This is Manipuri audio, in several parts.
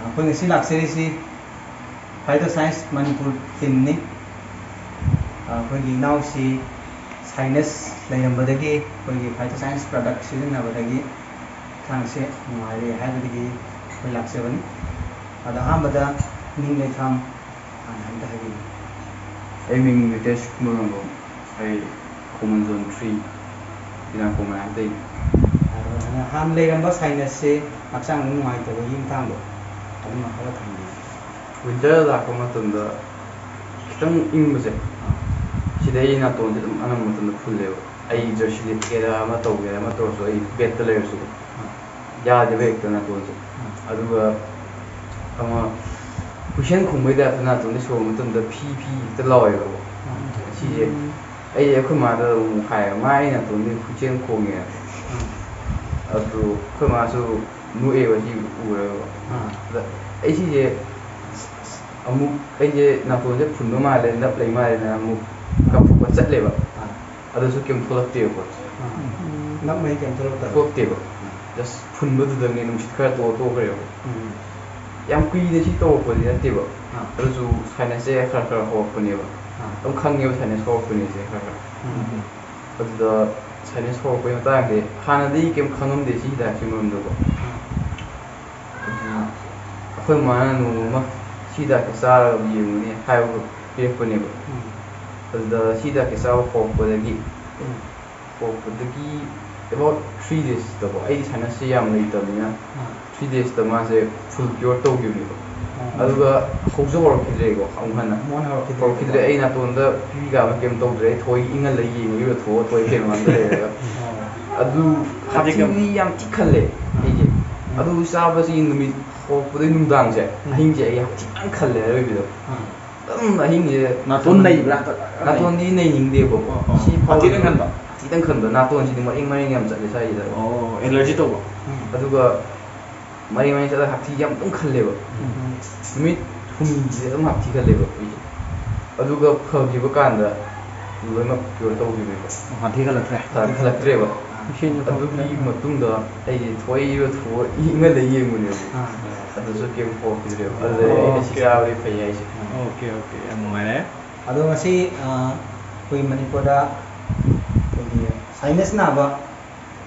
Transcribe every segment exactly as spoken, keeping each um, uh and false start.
ꯑꯩꯈꯣꯏ ꯉꯁꯤ ꯂꯥꯛꯆꯔꯤꯁꯤ ꯐꯥꯏꯇꯣ ꯁꯥꯏꯟꯁ ꯃꯅꯤꯄꯨꯔ ꯇꯤꯝꯅꯤ꯫ ꯑꯩꯈꯣꯏꯒꯤ ꯏꯅꯥꯎꯁꯤ ꯁꯥꯏꯅꯁ ꯂꯩꯔꯝꯕꯗꯒꯤ ꯑꯩꯈꯣꯏꯒꯤ ꯐꯥꯏꯇꯣ ꯁꯥꯏꯟꯁ ꯄ꯭ꯔꯗꯛ ꯁꯤꯖꯤꯟꯅꯕꯗꯒꯤ ꯍꯛꯆꯥꯡꯁꯦ ꯅꯨꯡꯉꯥꯏꯔꯦ ꯍꯥꯏꯕꯗꯒꯤ ꯑꯩꯈꯣꯏ ꯂꯥꯛꯆꯕꯅꯤ꯫ ꯑꯗꯣ ꯑꯍꯥꯟꯕꯗ ꯃꯤꯡ ꯂꯩꯐꯝ ꯍꯥꯟꯅ ꯑꯝꯇ ꯍꯥꯏꯕꯤꯌꯨ꯫ ꯑꯩ ꯃꯤꯡ ꯔꯤꯇꯦꯁ ꯀꯨꯃꯥꯔ ꯉꯝꯕꯝ꯫ ꯑꯩ ꯈꯣꯡꯃꯟ ꯖꯣꯟ ꯊ꯭ꯔꯤ, ꯏꯅꯥ ꯈꯣꯡꯃꯟ ꯍꯥꯏꯅ ꯇꯩ꯫ ꯑꯗꯣ ꯍꯥꯟꯅ ꯂꯩꯔꯝꯕ ꯁꯥꯏꯅꯁꯁꯦ ꯍꯛꯆꯥꯡ ꯅꯨꯡꯉꯥꯏꯇꯕꯒꯤ ꯃꯇꯥꯡꯗꯣ ꯑꯗꯨꯃ ꯈꯔ ꯊꯝꯕꯤꯌꯨ꯫ ꯋꯤꯟꯇꯔ ꯂꯥꯛꯄ ꯃꯇꯝꯗ ꯈꯤꯇꯪ ꯏꯪꯕꯁꯦ, ꯁꯤꯗ ꯑꯩ ꯅꯥꯇꯣꯟꯁꯦ ꯑꯗꯨꯝ ꯑꯅꯝꯕ ꯃꯇꯝꯗ ꯐꯨꯜꯂꯦꯕ꯫ ꯑꯩ ꯖꯔꯁꯤ ꯂꯤꯠꯀꯦꯔꯥ, ꯑꯃ ꯇꯧꯒꯦꯔꯥ, ꯑꯃ ꯇꯧꯔꯁꯨ, ꯑꯩ ꯕꯦꯗꯇ ꯂꯩꯔꯁꯨ ꯌꯥꯗꯦꯕ ꯍꯦꯛꯇ ꯅꯥꯇꯣꯟꯁꯦ꯫ ꯑꯗꯨꯒ ꯑꯃ ꯍꯨꯏꯁꯦꯟ ꯈꯣꯡꯕꯩ ꯇꯥꯏꯞꯇ ꯅꯥꯇꯣꯟꯗꯤ ꯁꯣꯔ ꯃꯇꯝꯗ ꯐꯤ ꯐꯤ ꯍꯦꯛꯇ ꯂꯥꯎꯋꯦꯕꯀꯣ꯫ ꯁꯤꯁꯦ ꯑꯩ ꯑꯩꯈꯣꯏ ꯃꯥꯗ ꯑꯃꯨꯛ ꯍꯥꯏꯌꯦꯕ, "ꯃꯥ, ꯑꯩ ꯅꯥꯇꯣꯟꯗꯤ ꯍꯨꯏꯁꯦꯟ ꯈꯣꯡꯉꯦ"꯫ ꯑꯗꯨ ꯑꯩꯈꯣꯏ ꯃꯥꯁꯨ ꯅꯣꯛꯑꯦꯕ ꯁꯤ ꯎꯔꯒ꯫ ꯑꯗ ꯑꯩ ꯁꯤꯁꯦ ꯑꯃꯨꯛ ꯑꯩꯁꯦ ꯅꯥꯇꯣꯟꯁꯦ ꯐꯨꯟꯕ ꯃꯥꯜꯂꯦ, ꯅꯞ ꯂꯩ ꯃꯥꯜꯂꯦꯅ ꯑꯃꯨꯛ ꯀꯥꯞꯊꯣꯛꯄ ꯆꯠꯂꯦꯕ꯫ ꯑꯗꯨꯁꯨ ꯀꯩꯝ ꯊꯣꯛꯂꯛꯇꯦꯕꯀꯣ꯫ ꯅꯞ ꯃꯍꯤ ꯀꯩꯝ ꯊꯣꯛꯂꯛꯇꯕ? ꯊꯣꯛꯇꯦꯕ꯫ ꯖꯁ ꯐꯨꯟꯕꯗꯨꯗꯪꯅꯦ, ꯅꯨꯡꯁꯤꯠ ꯈꯔ ꯇꯣꯛꯑ ꯇꯣꯛꯈ꯭ꯔꯦꯕ꯫ ꯌꯥꯝ ꯀꯨꯏꯅ ꯁꯤ ꯇꯧꯔꯛꯄꯗꯤ ꯅꯠꯇꯦꯕ꯫ ꯑꯗꯨꯁꯨ ꯁꯥꯏꯅꯁꯁꯦ ꯈꯔ ꯈꯔ ꯍꯧꯔꯛꯄꯅꯦꯕ꯫ ꯑꯗꯨꯝ ꯈꯪꯉꯦꯕ ꯁꯥꯏꯅꯁ ꯍꯧꯔꯛꯄꯅꯦꯁꯦ ꯈꯔ ꯈꯔ꯫ ꯑꯗꯨꯗ ꯁꯥꯏꯅꯁ ꯍꯧꯔꯛꯄꯩ ꯃꯇꯥꯡꯁꯦ ꯍꯥꯟꯅꯗꯤ ꯀꯩꯝ ꯈꯪꯉꯝꯗꯦ ꯁꯤ ꯍꯤꯗꯥꯛꯁꯤ ꯃꯔꯝꯗꯀꯣ꯫ ꯑꯗꯨꯅ ꯑꯩꯈꯣꯏ ꯃꯥꯅ ꯅꯣꯡꯃ ꯑꯃ ꯁꯤ ꯍꯤꯗꯥꯛꯁꯦ ꯆꯥꯔꯒ ꯌꯦꯡꯉꯨꯅꯦ ꯍꯥꯏꯕ ꯄꯤꯔꯛꯄꯅꯦꯕ꯫ ꯑꯗꯨꯗ ꯁꯤ ꯍꯤꯗꯥꯛꯁꯦ ꯆꯥꯕ ꯍꯧꯔꯛꯄꯗꯒꯤ, ꯍꯧꯔꯛꯄꯗꯒꯤ about three days ꯇꯀꯣ, ꯑꯩ ꯁꯥꯏꯅꯁꯁꯦ ꯌꯥꯝ ꯂꯩꯇꯕꯅꯤꯅ, three days ꯇ ꯃꯥꯁꯦ full cure ꯇꯧꯈꯤꯕꯅꯦꯕ꯫ ꯑꯗꯨꯒ ꯍꯧꯁꯨ ꯍꯧꯔꯛꯈꯤꯗ꯭ꯔꯦꯀꯣ ꯑꯃꯨꯛ ꯍꯟꯅ꯫ ꯑꯃꯨꯛ ꯍꯟꯅ ꯍꯧꯔꯛꯈꯤꯗ꯭ꯔꯦ꯫ ꯍꯧꯔꯛꯈꯤꯗ꯭ꯔꯦ꯫ ꯑꯩ ꯅꯥꯇꯣꯟꯗ ꯐꯤꯐꯤ ꯀꯥꯕ ꯀꯩꯝ ꯇꯧꯗ꯭ꯔꯦ꯫ ꯑꯩ ꯊꯣꯏ ꯏꯪꯍꯜꯂꯒ ꯌꯦꯡꯉꯤꯕ ꯊꯣꯛꯑ ꯊꯣꯏ ꯐꯦꯟ ꯃꯃꯥꯡꯗ ꯂꯩꯔꯒ꯫ ꯑꯗꯨ ꯍꯥꯊꯤꯗꯤ ꯌꯥꯝ ꯊꯤ ꯈꯜꯂꯦ ꯑꯩꯁꯦ꯫ ꯑꯗꯨ ꯆꯥꯕꯁꯤ ꯅꯨꯃꯤꯠ ꯍꯧꯔꯛꯄꯗꯩ ꯅꯨꯡꯗꯥꯡꯁꯦ, ꯑꯍꯤꯡꯁꯦ ꯑꯩ ꯍꯥꯊꯤ ꯌꯥꯝ ꯈꯜꯂꯦ ꯑꯔꯣꯏꯕꯤꯗ꯫ ꯑꯗꯨꯝ ꯑꯍꯤꯡꯁꯦ ꯅꯥꯇꯣꯟ ꯅꯩꯕ꯭ꯔꯥ? ꯅꯥꯇꯣꯟꯗꯤ ꯅꯩꯅꯤꯡꯗꯦꯕꯀꯣ꯫ ꯑꯣ, ꯑꯣ꯫ ꯁꯤ ꯐꯥꯎꯗꯤ ꯍꯥꯊꯤꯗꯪ ꯈꯟꯕ? ꯍꯥꯊꯤꯗꯪ ꯈꯟꯕ꯫ ꯅꯥꯇꯣꯟꯁꯤꯗꯤ ꯃꯔꯦꯡ ꯃꯔꯦꯡ ꯌꯥꯝ ꯆꯠꯂꯦ ꯁ꯭ꯋꯥꯏꯁꯤꯗ꯫ ꯑꯣ, allergy ꯇꯧꯕ? ꯑꯗꯨꯒ ꯃꯔꯦꯡ ꯃꯔꯦꯡ ꯆꯠꯂꯒ ꯍꯥꯊꯤ ꯌꯥꯝ ꯑꯗꯨꯝ ꯈꯜꯂꯦꯕ꯫ ꯅꯨꯃꯤꯠ ꯍꯨꯝꯅꯤꯁꯦ ꯑꯗꯨꯝ ꯍꯥꯊꯤ ꯈꯜꯂꯦꯕ ꯑꯩꯁꯦ꯫ ꯑꯗꯨꯒ ꯐꯈꯤꯕ ꯀꯥꯟꯗ ꯂꯣꯏꯅꯃꯛ cure ꯇꯧꯈꯤꯕꯅꯦꯕ꯫ ꯍꯥꯊꯤ ꯈꯜꯂꯛꯇ꯭ꯔꯦ? ꯈꯜꯂꯛꯇ꯭ꯔꯦꯕ꯫ ꯑꯗꯨꯒꯤ ꯃꯇꯨꯡꯗ ꯑꯩꯁꯦ ꯊꯣꯛꯏꯔ ꯊꯣꯛꯏꯅ ꯂꯩ ꯌꯦꯡꯕꯅꯦꯕ꯫ ꯑꯥ꯫ ꯑꯗꯨꯁꯨ ꯀꯩꯝ ꯊꯣꯛꯈꯤꯗ꯭ꯔꯦꯕ꯫ ꯑꯗꯨꯗꯩ ꯑꯩꯅ ꯁꯤ ꯆꯥꯕꯗꯤ ꯐꯩ ꯍꯥꯏꯁꯦ꯫ ꯑꯣꯀꯦ, ꯑꯣꯀꯦ, ꯌꯥꯝ ꯅꯨꯡꯉꯥꯏꯔꯦ꯫ ꯑꯗꯣ ꯉꯁꯤ, ꯑ, ꯑꯩꯈꯣꯏ ꯃꯅꯤꯄꯨꯔꯗ ꯑꯩꯈꯣꯏꯒꯤ sinus ꯅꯥꯕ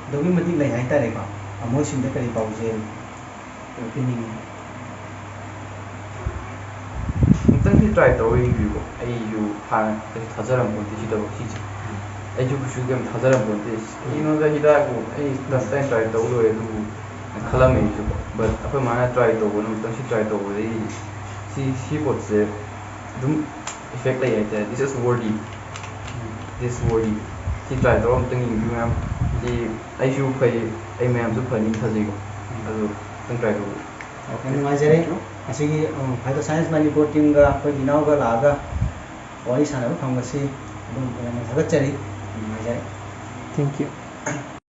ꯑꯗꯨꯛꯀꯤ ꯃꯇꯤꯛ ꯂꯩ ꯍꯥꯏꯇꯥꯔꯦꯀꯣ꯫ ꯃꯣꯏꯁꯤꯡꯗ ꯀꯔꯤ ꯄꯥꯎꯖꯦꯜ ꯄꯤꯅꯤꯡꯉꯤ? ꯑꯃꯨꯛꯇꯪꯗꯤ try ꯇꯧꯔ ꯌꯦꯡꯕꯤꯌꯨꯀꯣ꯫ ꯑꯩꯁꯨ ꯍꯥꯟꯅ ꯀꯩꯁꯨ ꯊꯥꯖꯔꯝꯄꯣꯟꯇꯦ ꯁꯤ ꯊꯕꯛ ꯁꯤꯁꯦ꯫ ꯑꯩꯁꯨ ꯀꯩꯁꯨ ꯀꯩꯝ ꯊꯥꯖꯔꯝꯄꯣꯟꯇꯦ꯫ ꯀꯩꯅꯣꯗ ꯍꯤꯗꯥꯛꯄꯨ ꯑꯩ ꯇꯞ ꯇꯥꯏ try ꯇꯧ ꯂꯣꯏꯔꯦ ꯑꯗꯨꯕꯨ ꯈꯜꯂꯝꯃꯦ ꯑꯩꯁꯨꯀꯣ꯫ But ꯑꯩꯈꯣꯏ ꯃꯥꯅ try ꯇꯧꯕꯅ ꯑꯃꯨꯛꯇꯪ ꯁꯤ try ꯇꯧꯕꯗꯒꯤ ꯁꯤ, ꯁꯤ ꯄꯣꯠꯁꯦ ꯑꯗꯨꯝ effect ꯂꯩ ꯍꯥꯏꯇꯥꯔꯦ꯫ This is worthy, this is worthy꯫ ꯁꯤ try ꯇꯧꯔ ꯑꯃꯨꯛꯇꯪ ꯌꯦꯡꯕꯤꯌꯨ ꯃꯌꯥꯝ꯫ ꯁꯤ ꯑꯩꯁꯨ ꯐꯩ, ꯑꯩ ꯃꯌꯥꯝꯁꯨ ꯐꯅꯤ ꯊꯥꯖꯩꯀꯣ꯫ ꯑꯗꯨ ꯑꯃꯨꯛꯇꯪ try ꯇꯧꯕꯤꯌꯨ꯫ ꯌꯥꯝ ꯅꯨꯡꯉꯥꯏꯖꯔꯦ꯫ ꯉꯁꯤꯒꯤ, ꯎꯝ, Phytoscience Manipur teamꯒ ꯑꯩꯈꯣꯏꯒꯤ ꯏꯅꯥꯎꯒ ꯂꯥꯛꯑꯒ ꯋꯥꯔꯤ ꯁꯥꯟꯅꯕ ꯐꯪꯕꯁꯤ ꯑꯗꯨꯝ ꯌꯥꯝꯅ ꯊꯥꯒꯠꯆꯔꯤ꯫ ꯌꯥꯝ ꯅꯨꯡꯉꯥꯏꯖꯔꯦ꯫ Thank you꯫